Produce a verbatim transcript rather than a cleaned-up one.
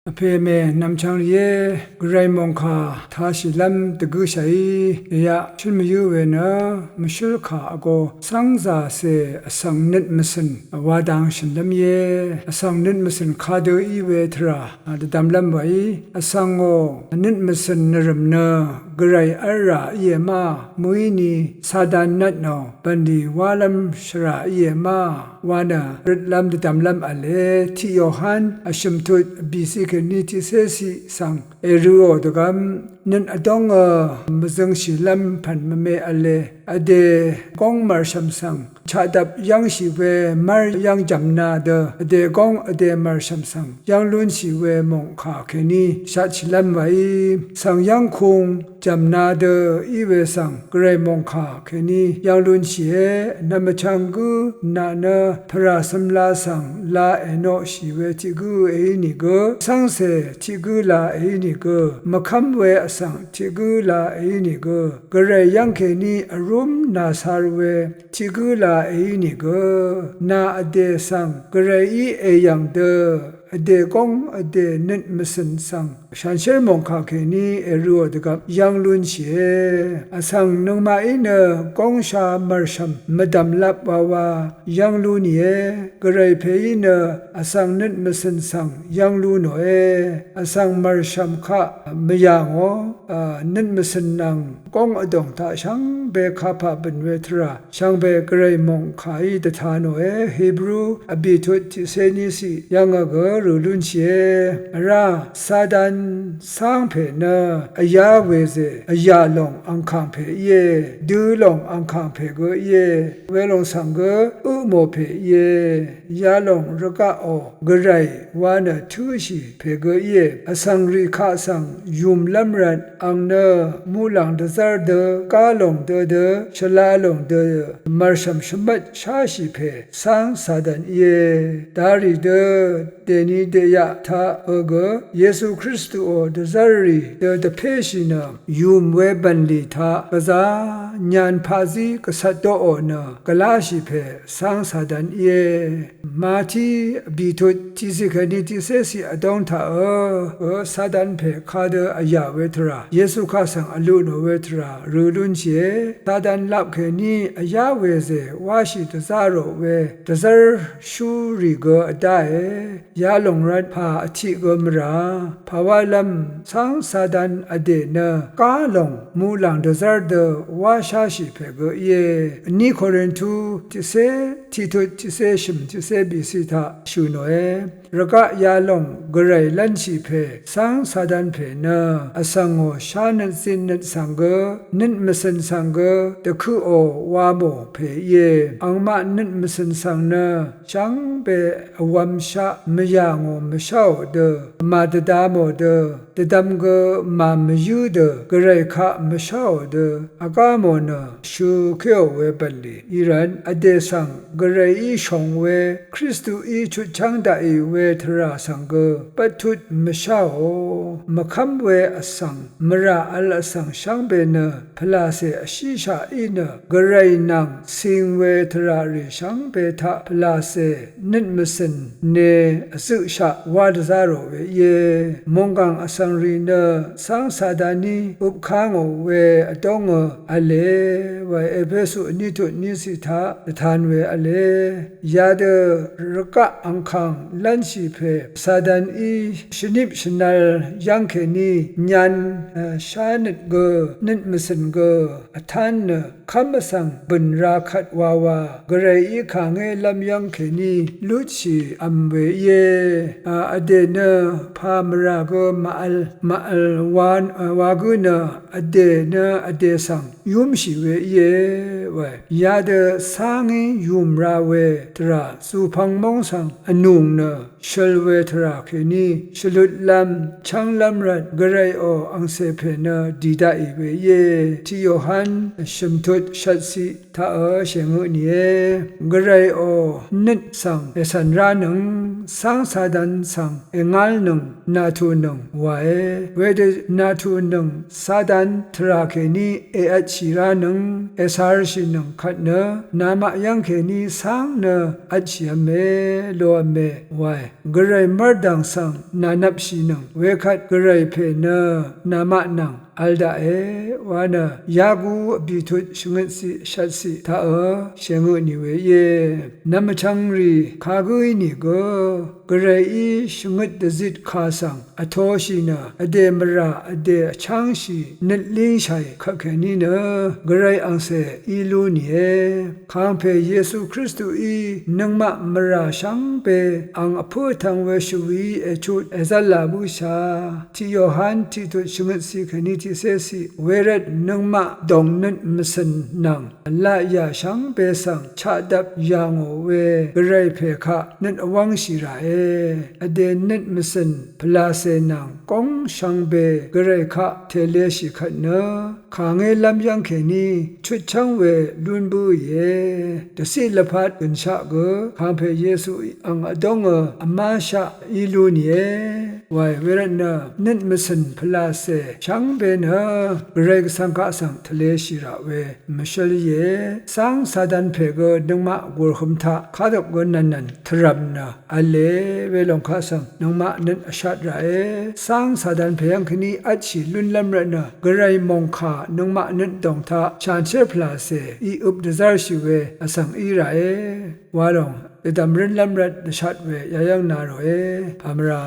Vpè mè nv̀mchvng rìé, Gvray mòngkà tāshìlv́m dvgǿshàí, èyaq shǿl mvyǿ we nø, mvshǿl kà vgō, cv́ngzàcè vsvng nøt mvcø̀n, wa dang shø̀nlv́m íe, vsvng nøt mvcø̀n kadø í we tvrà, dvdvmlv́m wàí, vsvngò, nøt mvcø̀n nvrø̀m nø, Gvray v́lrà íe ma, mø̀íni, Satan nvtnò, bv̀nlì wálv́m shvrà íe ma, wa nø, røtlv́m dvdvmlv́m v̄le, tiq Yohan, vshø̀m tut, bìciq kèní tiqcé ciq svng, èrø̄ò dvgvm, nøt vdóngø, mvzøngshìlv́m pv̀n mvme v̄le, vdè góng mv̀rshv̀m svng, chaqdvp yv́ngshì we mv́r yv́ng jv̀mna dø, vdè góng vdè mv̀rshv̀m svng, yv́ng lúnshì we mòngkà kèní, shatshìlv́m wàí, svng yv́ngkung, jv̀mna dø í we svng, Gvray mòngkà kèní yv́ng lúnshìe, nv̀m vchvng gǿ naq nø, tvrà cømla svng la ènoqshì we tiq gǿ èínìgø, cv́ngcè tiq gǿ la èínìgø, mvkv́m we vsvng tiq gǿ la èínìgø, Gvray yv́ng kèní vrúm nàcar we tiq gǿ la èínìgø, nà vdè svng Gvrayí èyv̀ng dø, vdè góng vdè nøt mvcø̀n svng, shanshér mòngkà kèní èrø̄ò dvgvp yv́ng lúnshìe. Vsvng nøngmaqí nø góngsha mv̀rshv̀m mvdv̀mlap wawa yv́ng lú nìe. Gvray pèí nø vsvng nøt mvcø̀n svng yv́ng lú nòe. Vsvng mv̀rshv̀m kaq mvyà ngò, a, nøt mvcø̀n nvng góng vdòng taq shvngbe kapà bø̀n we tvrà, shvngbe Gvray mòngkàí dvta nòe, Hebru vbìtut tiqcé ní ciq yv́ngø gø rø̀ lúnshìe. Vrá, Satan cángpè nø vyá wezè, vyà lòng angkàng pè íe, dø lòng angkàng pè gø íe, welòng svng gø øpmò pè íe, yalòng rvgaqò, Gvray wa nø tǿshì pè gø íe, vsvng rì kaq svng yùmlv́m rvt, ang nø muqlàng dvzv́r dø, gá lòng dø dø, shvla lòng dø, mv̀rshv̀m shvmvt sháshì pè, cáng Satan íe, darì dø, dèni dèyaq taq ø gø, Yesu Kristuò dvzv́rrì dø dvpéshì nø, yùm we bv̀nlì taq, gvzá, nyan paqzí gvcvt doqò nø, gvláshì pè, cáng Satan íe. Mati vbìtut tiqciq kèní tiqcé ciq vdóng taq ø, ø Satan pè kadø vyà we tvrà, Yesu kaq svng vlu nò we tvrà, rø lúnshìe, Satan lap kèní vyá wezè, wáshì dvzá rò we, dvzv́r shúrì gø vdáe, yalòng rvt pà vtiq gø mvrà, pàwálv́m, cáng Satan vdè nø, gá lòng, muqlàng dvzv́r dø, wásháshì pè gø íe, vní Korintu, tiqcé, tiqtut tiqcé shø̀m tiqcé bìciq taq shø̀ nòe. Rvgaq yalòng Gvray lv́nshì pè, cáng Satan pè nø, vsvngò shánøt zitnøt svng gø, nøt mvcø̀n svng gø, dvkøqò wa mò pè íe. Angmaq nøt mvcø̀n svng nø, shvngbe vwv̄mshaq mvyà ngò mvsháò dø, màdvda mò dø, dvdvm gø màmvyǿ dø, Gvray kaq mvsháò dø, vgá mò nø, shøkéò we bv̀nlì, í rvt, vdè svng, Gvrayí shòng we, Kristuí chutchv́ng daqì we tvrà svng gø, bvttut mvsháò, mvkv́m we vsvng, mvrà vl vsvng shvngbe nø, pvlàcè vshíshaq í nø, Gvray nvng, cing we tvrà rì shvngbe taq pvlàcè, nøt mvcø̀n, ne, vzøqshaq wá dvzá rò we íe. Mònggàng vsvng rì nø, cáng Sataní, øpká ngò we vdóngø, v̄le, wa Epesu vní tut ní ciq taq, dvtan we v̄le. Yadø, rvgaq angkàng, lv́nshì pè, Sataní, shvnip shvnvl, yv́ng kèní, nyan, e, shánøt gø, nøt mvcø̀n gø, vtán nø, kv́m vsvng bø̀n ra kvt wawa, Gvrayí kàngé lv́m yv́ng kèní lutshì v̀m we íe. A, vdè nø pà mvrà gø màvl, màvl wa, a, wa gǿ nø vdè nø vdè svng yúmshì we íe wae. Yadø cángí yùm ra we tvrà zùpvng móng svng vnùng nø shøl we tvrà kèní shvlutlv́m, chv́nglv́m rvt Gvrayò angcè pè nø dì daqì we íe. Tiq Yohan shø̀mtut shvtciq taqø shèngø nìe. Gvrayò nøt svng ècv̀n ránøng, cáng Satan svng èngálnøng, nàtùnøng wae. Wedø nàtùnøng Satan tvrà kèní èvtshì ránøng, ècarshìnøng kvt nø, namaq yv́ng kèní cáng nø vtshìv̄me, lov̄me wae. Gvray mv́rdv̀ng svng nànvpshìnøng wekvt Gvray pè nø namaq nvng vl daqe wa nø Yaku vbìtut shvngøtciq shvtciq taq ø shèngø tnì we íe. Nvm vchvngrì kagǿ ínìgø Gvrayí shvngøt dvzitkà svng vtōshì nø vdè mvrà vdè vchángshì nøt língshàì kvtkèní nø Gvray angcè í lú nìe. Kàngpè Yesu Kristuí nøngmaq mvrà shvngbe ang vpǿ vtvng we shvwìí èchut èzv́là bǿshà. Tiq Yohan tiqtut shvngøtciq kèní tiqcéciq wervt nøngmaq dòngnøt mvcø̀n nvng vlaqyà shvngbe svng chaqdvp yà ngò we Gvray pè kaq nøt vwv́ngshì ràe. Vdè nøt mvcø̀n pvlàcè nvng góng shvngbe Gvray kaq tèleshì kvt nø kàngélv́m yv́ng kèní chutchv́ng we lún bǿìe. Dvciq lvpat gø̀nshaq gø kàngpè Yesuí ang vdóngø vmáshaq í lú nìe wae. Wervtnø nøt mvcø̀n pvlàcè shvngbe nø Gvray Gvsvng kaq svng tvleshì raq we mvshǿl íe. Cáng Satan pè gø nøngmaq gùrhøm taq kadvp gø nv̀nnv̀n tvrv̀m nø v̄le welòng kaq svng nøngmaq nøt vshat raqe. Cáng Satan pè yv́ng kèní vtshì lúnlv́m rvtnø Gvray mòngkà nøngmaq nøt dòng taq shanshér pvlàcè í øp dvzv́rshì we vsvng í raqe. Walòng dvdv̀m rǿnlv́m rvt dvshat we yayv́ng na ròe. Pàmvrà